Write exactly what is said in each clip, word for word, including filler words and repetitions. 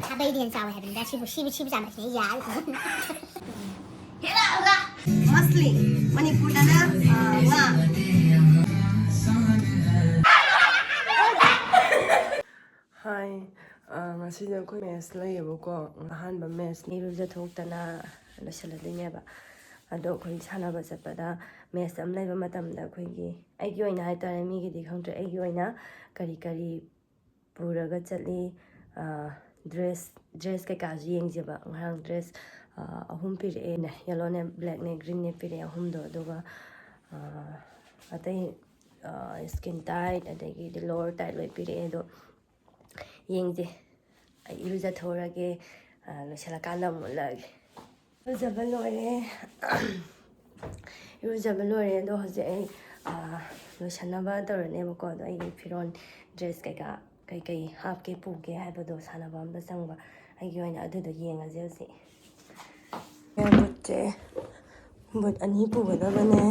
ꯈꯥꯕꯩꯗꯤ ꯍꯦꯟꯅ ꯆꯥꯎꯋꯦ ꯍꯥꯏꯕꯅꯤꯗ꯫ ꯁꯤꯕꯨ, ꯁꯤꯕꯨ, ꯁꯤꯕꯨ ꯆꯥꯝꯕꯁꯤꯅ ꯌꯥꯏ꯫ ꯃꯁꯂꯤ, ꯃꯅꯤꯄꯨꯔꯗꯅ, ꯑ, ꯉꯥ꯫ Hi, ꯑ, ꯉꯁꯤꯗꯤ ꯑꯩꯈꯣꯏ ꯃꯦꯠꯁ ꯂꯩꯌꯦꯕꯀꯣ꯫ ꯑꯍꯥꯟꯕ ꯃꯦꯠꯁ ꯏꯔꯨꯖꯊꯣꯛꯇꯅ ꯂꯣꯏꯁꯤꯜꯂꯗꯣꯏꯅꯦꯕ꯫ ꯑꯗꯣ ꯑꯩꯈꯣꯏ ꯁꯥꯟꯅꯕ ꯆꯠꯄꯗ ꯃꯦꯠꯁ ꯑꯃ ꯂꯩꯕ ꯃꯇꯝꯗ ꯑꯩꯈꯣꯏꯒꯤ, ꯑꯩꯒꯤ ꯑꯣꯏꯅ ꯍꯥꯏꯇꯥꯔꯦ, ꯃꯤꯒꯤꯗꯤ ꯈꯪꯗ꯭ꯔꯦ, ꯑꯩꯒꯤ ꯑꯣꯏꯅ ꯀꯔꯤ ꯀꯔꯤ ꯄꯨꯔꯒ ꯆꯠꯂꯤ꯫ ꯗ꯭ꯔꯦꯁ, ꯗ꯭ꯔꯦꯁ ꯀꯩꯀꯥꯁꯨ ꯌꯦꯡꯁꯦꯕ꯫ ꯉꯔꯥꯡ ꯗ꯭ꯔꯦꯁ ꯑꯍꯨꯝ ꯄꯤꯔꯛꯑꯦꯅꯦ, ꯌꯦꯜꯂꯣꯅꯦ, ꯕ꯭ꯂꯦꯛꯅꯦ, ꯒ꯭ꯔꯤꯟꯅꯦ ꯄꯤꯔꯛꯑꯦ ꯑꯍꯨꯝꯗꯣ꯫ ꯑꯗꯨꯒ ꯑꯇꯩ ꯁ꯭ꯀꯤꯟ ꯇꯥꯏꯠ, ꯑꯗꯒꯤꯗꯤ ꯂꯣꯋꯔ ꯇꯥꯏꯠ ꯂꯣꯏ ꯄꯤꯔꯛꯑꯦ꯫ ꯑꯗꯣ ꯌꯦꯡꯁꯦ, ꯑꯩ ꯏꯔꯨꯖꯊꯣꯛꯎꯔꯒꯦ, ꯂꯣꯏꯁꯤꯜꯂꯀꯥꯟꯗ ꯑꯃꯨꯛ ꯎꯠꯂꯛꯑꯒꯦ꯫ ꯏꯔꯨꯖꯕ ꯂꯣꯏꯔꯦ꯫ ꯏꯔꯨꯖꯕ ꯂꯣꯏꯔꯦ꯫ ꯑꯗꯣ ꯍꯧꯖꯤꯛ ꯑꯩ ꯂꯣꯏꯁꯟꯅꯕ ꯇꯧꯔꯅꯦꯕꯀꯣ꯫ ꯑꯗꯣ ꯑꯩꯒꯤ ꯐꯤꯔꯣꯜ, ꯗ꯭ꯔꯦꯁ ꯀꯩꯀꯥ, ꯀꯩꯀꯩ ꯍꯥꯞꯀꯦ ꯄꯨꯒꯦ ꯍꯥꯏꯕꯗꯣ ꯁꯥꯟꯅꯕ ꯑꯝꯗ ꯆꯪꯕ꯫ ꯑꯩꯒꯤ ꯑꯣꯏꯅ ꯑꯗꯨꯗꯣ ꯌꯦꯡꯉꯁꯦ ꯍꯧꯖꯤꯛ꯫ ꯕꯨꯠꯁꯦ, ꯕꯨꯠ ꯑꯅꯤ ꯄꯨꯒꯗꯕꯅꯦ꯫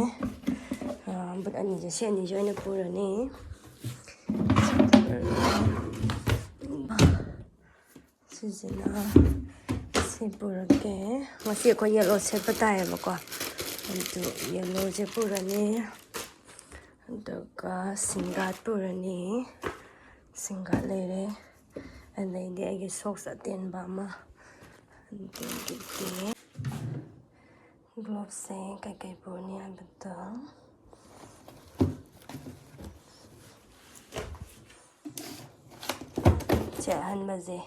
ꯕꯨꯠ ꯑꯅꯤꯁꯦ, ꯁꯤ ꯑꯅꯤꯁꯦ ꯑꯣꯏꯅ ꯄꯨꯔꯅꯤ꯫ ꯁꯤꯁꯤꯅ ꯁꯤ ꯄꯨꯔꯛꯀꯦ꯫ ꯉꯁꯤ ꯑꯩꯈꯣꯏ ꯌꯦꯜꯂꯣ ꯁꯦꯠꯄ ꯇꯥꯏꯌꯦꯕꯀꯣ꯫ ꯑꯗꯨ ꯌꯦꯜꯂꯣꯁꯦ ꯄꯨꯔꯅꯤ꯫ ꯑꯗꯨꯒ ꯁꯤꯡꯒꯥꯠ ꯄꯨꯔꯅꯤ꯫ ꯁꯤꯡꯒꯥꯠ ꯂꯩꯔꯦ꯫ ꯑꯗꯩꯗꯤ ꯑꯩꯒꯤ ꯁꯣꯛꯁ ꯑꯇꯦꯟꯕ ꯑꯃ꯫ ꯑꯗꯒꯤꯗꯤ ꯒ꯭ꯂꯣꯞꯁꯦ ꯀꯩꯀꯩ ꯄꯨꯔꯅꯤ ꯍꯥꯏꯕꯗ, ꯁꯤ ꯑꯍꯟꯕꯁꯦ,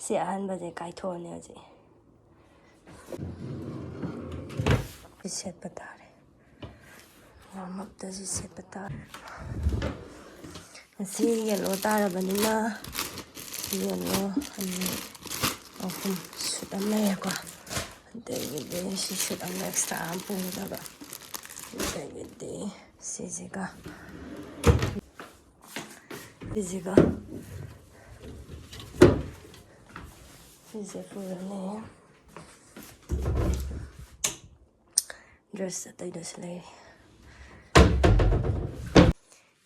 ꯁꯤ ꯑꯍꯟꯕꯁꯦ ꯀꯥꯏꯊꯣꯛꯑꯅꯤ ꯍꯧꯖꯤꯛ꯫ ꯁꯤ ꯁꯦꯠꯄ ꯇꯥꯔꯦ꯫ ꯋꯥꯔꯝ ꯑꯞꯇꯁꯨ ꯁꯦꯠꯄ ꯇꯥꯔꯦ꯫ ꯉꯁꯤ ꯌꯦꯜꯂꯣ ꯇꯥꯔꯕꯅꯤꯅ ꯌꯦꯜꯂꯣ ꯑꯅꯤ, ꯑꯍꯨꯝ, ꯁꯨꯠ ꯑꯃ ꯂꯩꯔꯦꯀꯣ꯫ ꯑꯗꯒꯤꯗꯤ ꯁꯤ ꯁꯨꯠ ꯑꯃ ꯑꯦꯛꯁꯇ꯭ꯔꯥ ꯑꯃ ꯄꯨꯒꯗꯕ꯫ ꯑꯗꯒꯤꯗꯤ ꯁꯤꯁꯤꯒ, ꯁꯤꯁꯤꯒ, ꯁꯤꯁꯦ ꯄꯨꯔꯅꯤ꯫ ꯗ꯭ꯔꯦꯁ ꯑꯇꯩꯗꯁꯨ ꯂꯩꯔꯤ꯫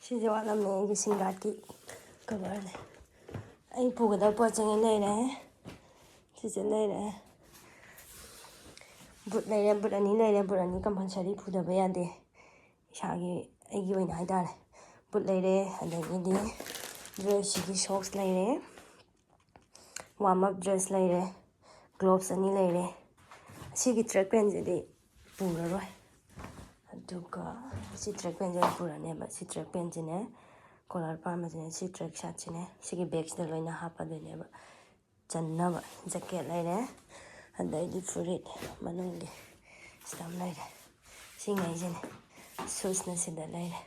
ꯁꯤꯁꯦ ꯋꯥꯠꯂꯝꯃꯦ, ꯑꯩꯒꯤ ꯁꯤꯡꯒꯥꯠꯀꯤ ꯀꯕꯔꯅꯦ꯫ ꯑꯩ ꯄꯨꯒꯗꯕ ꯄꯣꯠ ꯆꯩ ꯂꯩꯔꯦ꯫ ꯁꯤꯁꯦ ꯂꯩꯔꯦ꯫ ꯕꯨꯠ ꯂꯩꯔꯦ, ꯕꯨꯠ ꯑꯅꯤ ꯂꯩꯔꯦ꯫ ꯕꯨꯠ ꯑꯅꯤ compulsory ꯄꯨꯗꯕ ꯌꯥꯗꯦ꯫ ꯏꯁꯥꯒꯤ, ꯑꯩꯒꯤ ꯑꯣꯏꯅ ꯍꯥꯏꯇꯥꯔꯦ꯫ ꯕꯨꯠ ꯂꯩꯔꯦ, ꯑꯗꯒꯤꯗꯤ dressꯁꯤꯒꯤ socks ꯂꯩꯔꯦ, warm up dress ꯂꯩꯔꯦ, gloves ꯑꯅꯤ ꯂꯩꯔꯦ꯫ ꯑꯁꯤꯒꯤ track pantꯁꯤꯗꯤ ꯄꯨꯔꯔꯣꯏ꯫ ꯑꯗꯨꯒ ꯁꯤ track pantꯁꯦ ꯑꯣꯏꯅ ꯄꯨꯔꯅꯦꯕ꯫ ꯁꯤ track pantꯁꯤꯅꯦ, collar ꯄꯥꯟꯕꯁꯤꯅꯦ, ꯁꯤ track shirtꯁꯤꯅꯦ, ꯁꯤꯒꯤ bagꯁꯤꯗ ꯂꯣꯏꯅ ꯍꯥꯞꯄꯗꯣꯏꯅꯦꯕ꯫ ꯆꯟꯅꯕ jacket ꯂꯩꯔꯦ, ꯑꯗꯩꯗꯤ ꯐꯨꯔꯤꯠ ꯃꯅꯨꯡꯒꯤ ꯁꯤꯗ ꯑꯃ ꯂꯩꯔꯦ꯫ ꯁꯤꯉꯩꯁꯤꯅꯦ꯫ Shoesꯅ ꯁꯤꯗ ꯂꯩꯔꯦ꯫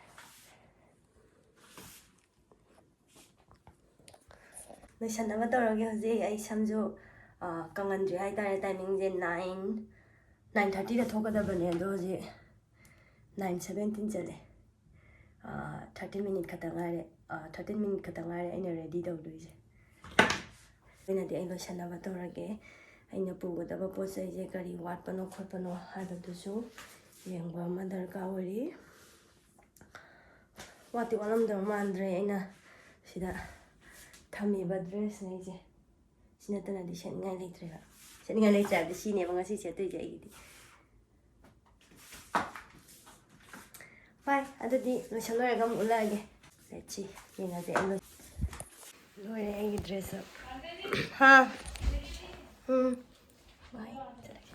ꯂꯣꯏꯁꯟꯅꯕ ꯇꯧꯔꯒꯦ꯫ ꯍꯧꯖꯤꯛ ꯑꯩ ꯁꯝꯁꯨ, ꯑ, ꯀꯪꯍꯟꯗ꯭ꯔꯤ ꯍꯥꯏꯇꯥꯔꯦ꯫ Timingꯁꯦ nine, nine thirtyꯗ ꯊꯣꯛꯀꯗꯕꯅꯦ, ꯑꯗꯣ ꯍꯧꯖꯤꯛ nine seventeen ꯆꯠꯂꯦ꯫ ꯑ, thirty minute ꯈꯛꯇ ꯉꯥꯏꯔꯦ꯫ ꯑ, thirty minute ꯈꯛꯇ ꯉꯥꯏꯔꯦ ꯑꯩꯅ ready ꯇꯧꯗꯣꯏꯁꯦ꯫ ꯑꯩꯅꯗꯤ ꯑꯩ ꯂꯣꯏꯁꯟꯅꯕ ꯇꯧꯔꯒꯦ꯫ ꯑꯩꯅ ꯄꯨꯒꯗꯕ ꯄꯣꯠ ꯆꯩꯁꯦ ꯀꯔꯤ ꯋꯥꯠꯄꯅꯣ ꯈꯣꯠꯄꯅꯣ ꯍꯥꯏꯕꯗꯨꯁꯨ ꯌꯦꯡꯕ ꯑꯃ ꯗꯔꯀꯥꯔ ꯑꯣꯏꯔꯤ꯫ ꯋꯥꯠꯇꯤ ꯋꯥꯠꯂꯝꯗꯧ ꯃꯥꯟꯗ꯭ꯔꯦ꯫ ꯑꯩꯅ ꯁꯤꯗ ꯊꯝꯃꯤꯕ dressꯉꯩꯁꯦ ꯁꯤ ꯅꯠꯇꯅꯗꯤ ꯁꯦꯠꯅꯤꯡꯉꯥꯏ ꯂꯩꯇ꯭ꯔꯦꯕ꯫ ꯁꯦꯠꯅꯤꯡꯉꯥꯏ ꯂꯩꯇ꯭ꯔꯦ ꯍꯥꯏꯕꯗꯤ ꯁꯤꯅꯦꯕ ꯉꯁꯤ ꯁꯦꯠꯇꯣꯏꯁꯦ ꯑꯩꯒꯤꯗꯤ꯫ Bye꯫ ꯑꯗꯨꯗꯤ ꯂꯣꯏꯁꯜ ꯂꯣꯏꯔꯒ ꯑꯃꯨꯛ ꯎꯠꯂꯛꯑꯒꯦ꯫ Let's see꯫ ꯌꯦꯡꯉꯁꯦ ꯑꯩ ꯂꯣꯏ-, ꯂꯣꯏꯔꯦ ꯑꯩꯒꯤ dress up꯫ ꯍꯥ? ꯎꯝ꯫ Bye꯫ ꯆꯠꯂꯒꯦ꯫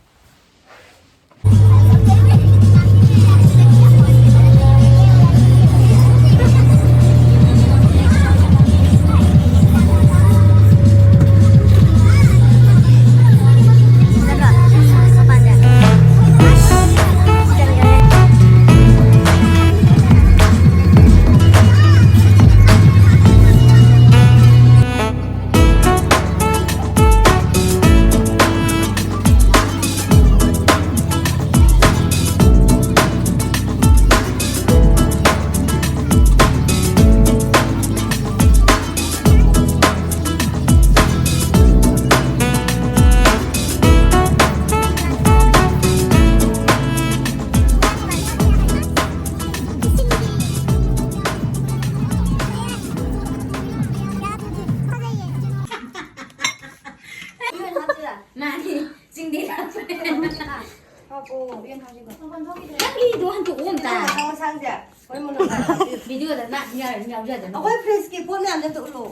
ꯅꯪꯒꯤꯗꯣ ꯍꯟꯇꯣꯛꯑꯣ ꯑꯝꯇ꯫ ꯃꯁꯥꯡ ꯃꯁꯥꯡꯁꯦ ꯍꯣꯔꯦꯟ ꯃꯨꯟꯅ ꯁꯥꯔꯁꯤ꯫ ꯚꯤꯗꯤꯑꯣꯗ ꯅꯥ ꯌꯥꯎ-, ꯌꯥꯎꯖꯗꯅ꯫ ꯑꯩꯈꯣꯏ ꯐ꯭ꯔꯤꯖꯀꯤ ꯄꯣꯠ ꯃꯌꯥꯝꯁꯦ ꯑꯝꯇ ꯎꯠꯂꯣ꯫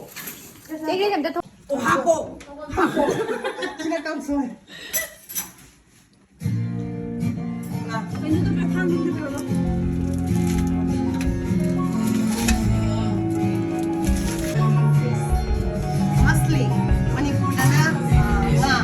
ꯆꯦꯒꯤ ꯑꯝꯇ ꯊꯣꯛ-, ꯑꯣ, ꯍꯥꯞꯄꯣ꯫ ꯍꯥꯞꯄꯣ꯫ ꯁꯤꯅ ꯀꯥꯡꯁꯣꯏ꯫ ꯀꯩꯅꯣꯗꯣ ꯈꯔ ꯊꯥꯡꯖꯤꯡꯗꯣ ꯄꯤꯔꯛꯑꯣ꯫ ꯃꯁꯂꯤ, ꯃꯅꯤꯄꯨꯔꯗꯅ, ꯑ, ꯉꯥ꯫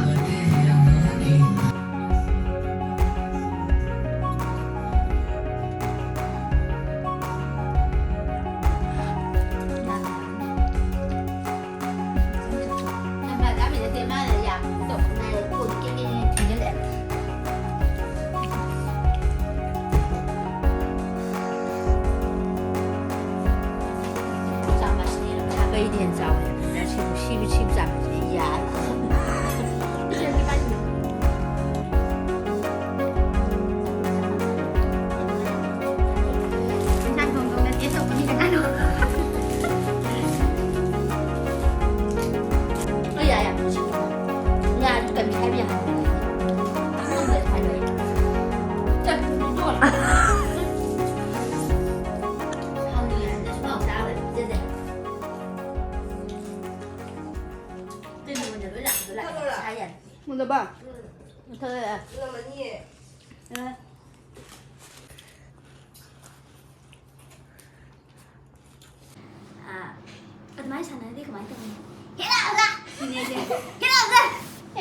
ꯆꯥꯃꯁꯅꯦꯅ ꯈꯥꯕꯩꯗꯤ ꯍꯦꯟꯅ ꯆꯥꯎꯋꯦ꯫ ꯁꯤꯕꯨ, ꯁꯤꯕꯨ, ꯁꯤꯕꯨ ꯆꯥꯃꯁꯅꯦ ꯌꯥꯔꯦ꯫ ꯏꯟꯁꯥꯡ ꯊꯣꯡ ꯊꯣꯡꯅ ꯇꯦꯁ ꯇꯧꯕꯅꯤꯗ ꯉꯥꯅꯨ꯫ ꯑꯣ, ꯌꯥꯏ, ꯌꯥꯏ꯫ ꯉꯥꯁꯨ ꯀꯔꯤ ꯍꯥꯏꯕ ꯌꯥꯏ꯫ ꯆꯠꯄꯗꯨ ꯇꯣꯛꯑꯣ꯫ ꯁꯥꯎꯅꯤꯡꯉꯦ, ꯍꯟꯗꯛ ꯁꯨꯡꯆꯥ ꯆꯥꯔꯣꯏ, ꯄꯤꯖꯗꯦ꯫ ꯀꯩꯅꯣ ꯑꯣꯏꯅ ꯂꯣꯏ ꯂꯥꯛꯄꯗꯣ ꯂꯥꯛꯑꯦ꯫ ꯃꯨꯜꯂꯕ? ꯎꯝ꯫ ꯃꯨꯜꯂꯝꯃꯅꯤꯌꯦ꯫ ꯑ꯫ ꯑ, ꯑꯗꯨꯃꯥꯏꯅ ꯁꯥꯟꯅꯔꯗꯤ ꯀꯃꯥꯏꯅ ꯇꯧꯅꯤ? "ꯍꯦꯔꯥ, ꯑꯣꯖꯥ!" ꯁꯤꯅꯦ ꯑꯩꯁꯦ꯫ "ꯍꯦꯔꯥ, ꯑꯣꯖꯥ!"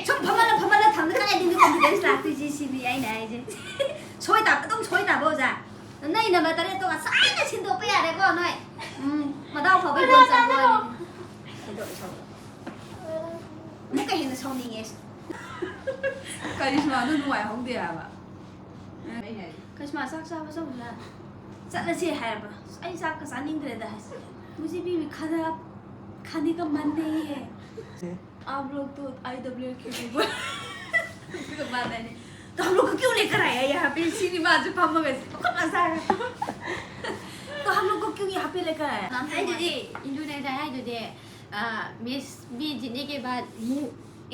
ꯁꯨꯝ ꯐꯝꯍꯜꯂ, ꯐꯝꯍꯜꯂ ꯊꯝꯗ ꯀꯥꯏꯗꯩꯅꯣ confidence ꯂꯥꯛꯇꯣꯏꯁꯦ ꯁꯤꯅꯤ ꯑꯩꯅ ꯍꯥꯏꯁꯦ꯫ ꯁꯣꯏ ꯇꯥꯕ, ꯑꯗꯨꯝ ꯁꯣꯏ ꯇꯥꯕ, ꯑꯣꯖꯥ꯫ ꯅꯪ ꯅꯝꯕꯔ ꯇꯔꯦꯠꯇꯣ ꯉꯁꯥꯏꯅ ꯁꯤꯟꯗꯣꯛꯄ ꯌꯥꯔꯦꯀꯣ ꯅꯣꯏ꯫ ꯎꯝ, ꯃꯗꯥꯎ ꯐꯕꯩ ꯒꯣꯜ ꯆꯟꯕ ꯋꯥꯅꯤ꯫ ꯁꯤꯟꯗꯣꯛꯑꯦ, ꯁꯥꯎꯗꯣꯛꯑꯦ꯫ ꯑꯃꯨꯛꯀ ꯍꯦꯟꯅ ꯁꯥꯎꯅꯤꯡꯉꯦ꯫ ꯀꯔꯤꯁꯃꯥꯗꯣ ꯅꯨꯡꯉꯥꯏꯍꯧꯗꯦ ꯍꯥꯏꯕ꯫ ꯀꯔꯤꯁꯃꯥ ꯆꯥꯛ ꯆꯥꯕ ꯆꯧꯁꯤꯔ? ꯆꯠꯂꯁꯦ ꯍꯥꯏꯔꯕ꯫ ꯑꯁ, ꯑꯩ ꯆꯥꯛꯀ ꯆꯥꯅꯤꯡꯗ꯭ꯔꯦꯗ ꯍꯥꯏꯁꯦ꯫ ꯃꯁꯤ ꯃꯤ ꯈꯔ ꯈꯥꯅꯤꯒ ꯃꯥꯟꯅꯩꯌꯦ꯫ आप लोग तो आई डब्ल्यू एल खेलने को। ꯑꯗꯨꯒ ꯃꯥꯅ ꯍꯥꯏꯅꯦ, "तो हम लोग को क्यों लेकर आया यहाँ पे?" ꯁꯤꯅꯤ ꯃꯥꯁꯨ ꯐꯝꯃꯒ ꯄꯪꯈꯞ ꯆꯥꯔꯒ꯫ "तो हम लोग को क्यों यहाँ पे लेकर आया?" ꯍꯥꯏꯗꯨꯗꯤ, ꯏꯟꯗꯨꯅ ꯉꯁꯥꯏ ꯍꯥꯏꯗꯨꯗꯤ, ꯑ, मिस भी जीतने के बाद मुंह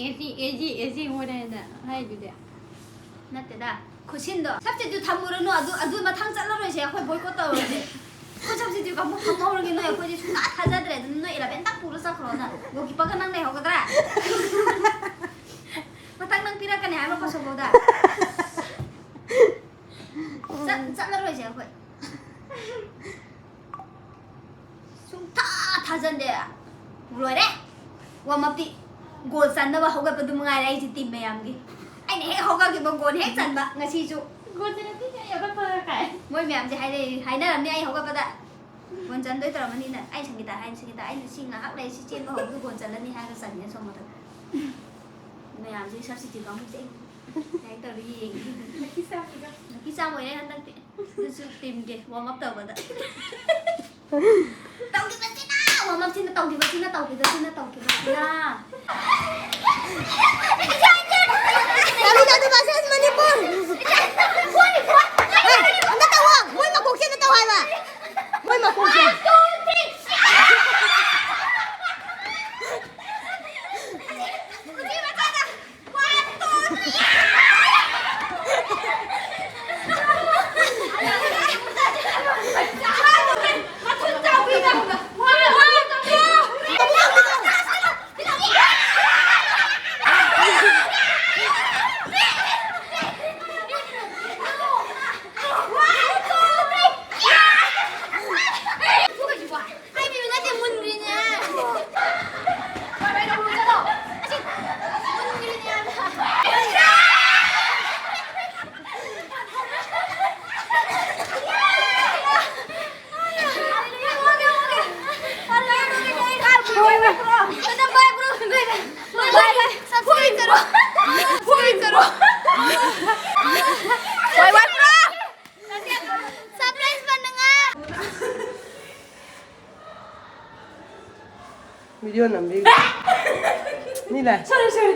ऐसी, ऐसी, ऐसी हो रहे हैं ꯍꯥꯏꯗꯨꯗꯤ꯫ ꯅꯠꯇꯦꯗ, ꯈꯨꯠꯁꯤꯟꯗꯣ꯫ Substitute ꯊꯝꯃꯨꯔꯅꯨ, ꯑꯗꯨ, ꯑꯗꯨ ꯃꯊꯪ ꯆꯠꯂꯔꯣꯏꯁꯦ, ꯑꯩꯈꯣꯏ boycott ꯇꯧꯔꯁꯦ꯫ ꯑꯩꯈꯣꯏ substitute ꯀꯥꯡꯕꯨ ꯐꯝꯍꯧꯔꯒꯦ ꯅꯣꯏ, ꯑꯩꯈꯣꯏꯗꯤ ꯁꯨꯡꯊꯥ ꯊꯥꯖꯗ꯭ꯔꯦ꯫ ꯑꯗꯨꯝ ꯅꯣꯏ eleven ꯇꯛ ꯄꯨꯔ ꯆꯠꯈ꯭ꯔꯣꯅ꯫ Goalkeeperꯒ ꯅꯪ ꯂꯩꯍꯧꯒꯗ꯭ꯔꯥ? ꯃꯊꯪ ꯅꯪ ꯄꯤꯔꯛꯀꯅꯤ ꯍꯥꯏꯕ ꯀꯣꯁꯣꯕꯣꯗ꯫ ꯆꯠ-, ꯆꯠꯂꯔꯣꯏꯁꯦ ꯑꯩꯈꯣꯏ꯫ ꯁꯨꯡꯊꯥ ꯊꯥꯖꯟꯗꯦ꯫ ꯂꯣꯏꯔꯦ꯫ Warm upꯇꯤ goal ꯆꯟꯅꯕ ꯍꯧꯒꯠꯄꯗꯨ ꯃꯉꯥꯏꯔꯦ ꯑꯩꯁꯦ team ꯃꯌꯥꯝꯒꯤ꯫ ꯑꯩꯅ ꯍꯦꯛ ꯍꯧꯒꯠꯈꯤꯕ goal ꯍꯦꯛ ꯆꯟꯕ ꯉꯁꯤꯁꯨ꯫ Goal ꯆꯟꯅꯕꯤ ꯑꯩ ꯍꯧꯒꯠꯄ ꯀꯥꯏ꯫ ꯃꯣꯏ ꯃꯌꯥꯝꯁꯦ ꯍꯥꯏꯔꯛꯏ, ꯍꯥꯏꯅꯔꯝꯅꯤ ꯑꯩ ꯍꯧꯒꯠꯄꯗ꯫ Goal ꯆꯟꯗꯣꯏ ꯇꯧꯔꯝꯃꯅꯤꯅ꯫ ꯑꯩ ꯁꯪꯒꯤꯇꯥ ꯍꯥꯏꯅꯤ, "ꯁꯪꯒꯤꯇꯥ, ꯑꯩꯅ ꯁꯤ ꯉꯥꯏꯍꯥꯛ ꯂꯩ ꯁꯤ ꯆꯦꯟꯕ ꯍꯧꯕꯗꯨ goal ꯆꯜꯂꯅꯤ" ꯍꯥꯏꯔꯒ ꯆꯟꯒꯦ ꯁꯣꯝ ꯃꯊꯛ꯫ ꯃꯌꯥꯝꯁꯦ substitute ꯀꯥꯡꯕꯨꯁꯦ ꯑꯩ ꯂꯥꯏꯔꯤꯛ ꯇꯧꯔ ꯌꯦꯡꯉꯤ꯫ Lucky charm ꯑꯣꯏꯔꯦ ꯍꯟꯗꯛꯇꯤ꯫ ꯑꯗꯨꯁꯨ teamꯒꯤ warm up ꯇꯧꯕꯗ꯫ ꯇꯧꯈꯤꯕꯁꯤꯅ, warm upꯁꯤꯅ ꯇꯧꯈꯤꯕꯁꯤꯅ, ꯇꯧꯈꯤꯕꯁꯤꯅ, ꯇꯧꯈꯤꯕꯁꯤꯅ꯫ ꯔꯕꯤꯅꯥꯗꯨ versus ꯃꯅꯤꯄꯨꯔ꯫ ꯑꯦ, ꯑꯝꯇ ꯇꯧꯋꯣ꯫ ꯃꯣꯏ ꯃꯀꯣꯛꯁꯦ ꯑꯝꯇ ꯇꯧ ꯍꯥꯏꯕ꯫ ꯃꯣꯏ ꯃꯀꯣꯛꯁꯦ꯫ Video ꯅꯝꯕꯤ꯫ ꯃꯤ ꯂꯥꯛꯑꯦ꯫ Sorry, sorry.